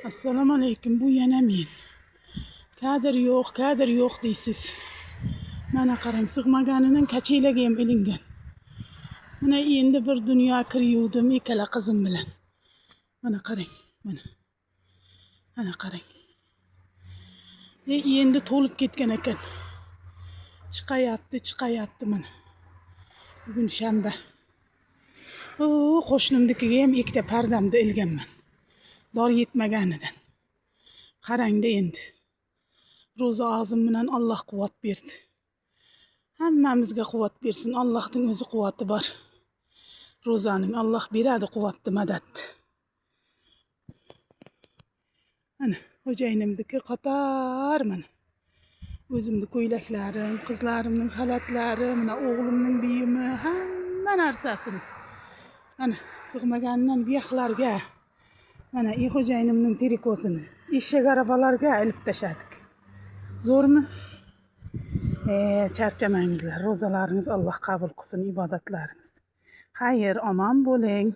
Assalomu alaykum, bu yana men. Kadr yo'q, kadr yo'q deysiz. Mana qarang, sig'maganidan kachaylarga ham ilingan. Mana endi bir dunyo kir yuvdim ikkala qizim bilan. Mana qarang, mana. Mana qarang. Endi to'lib ketgan ekan. Chiqayapti, chiqayapti mana. Bugun shanba. O, qo'shnimnikiga ham ikkita pardamni ilganman. Dor yetmaganidan. Qarangda endi. Ro'za og'zim bilan Alloh quvvat berdi. Hammamizga quvvat bersin. Allohning o'zi quvvati bor. Ro'zaning Alloh beradi quvvatni, madadni. Mana xo'jayinimniki qator mana. O'zimni ko'ylaklarim, qizlarimning xalatlari, mana o'g'limning buyumi, hamma narsasini. Mana sig'maganidan bu yoqlarga mana xo'jayinimning trikosini eshak aravalarga ilib tashladik. Zo'rmi? Charchamangizlar. Ro'zalaringiz Alloh qabul qilsin, ibodatlaringizni. Xayr, omon bo'ling.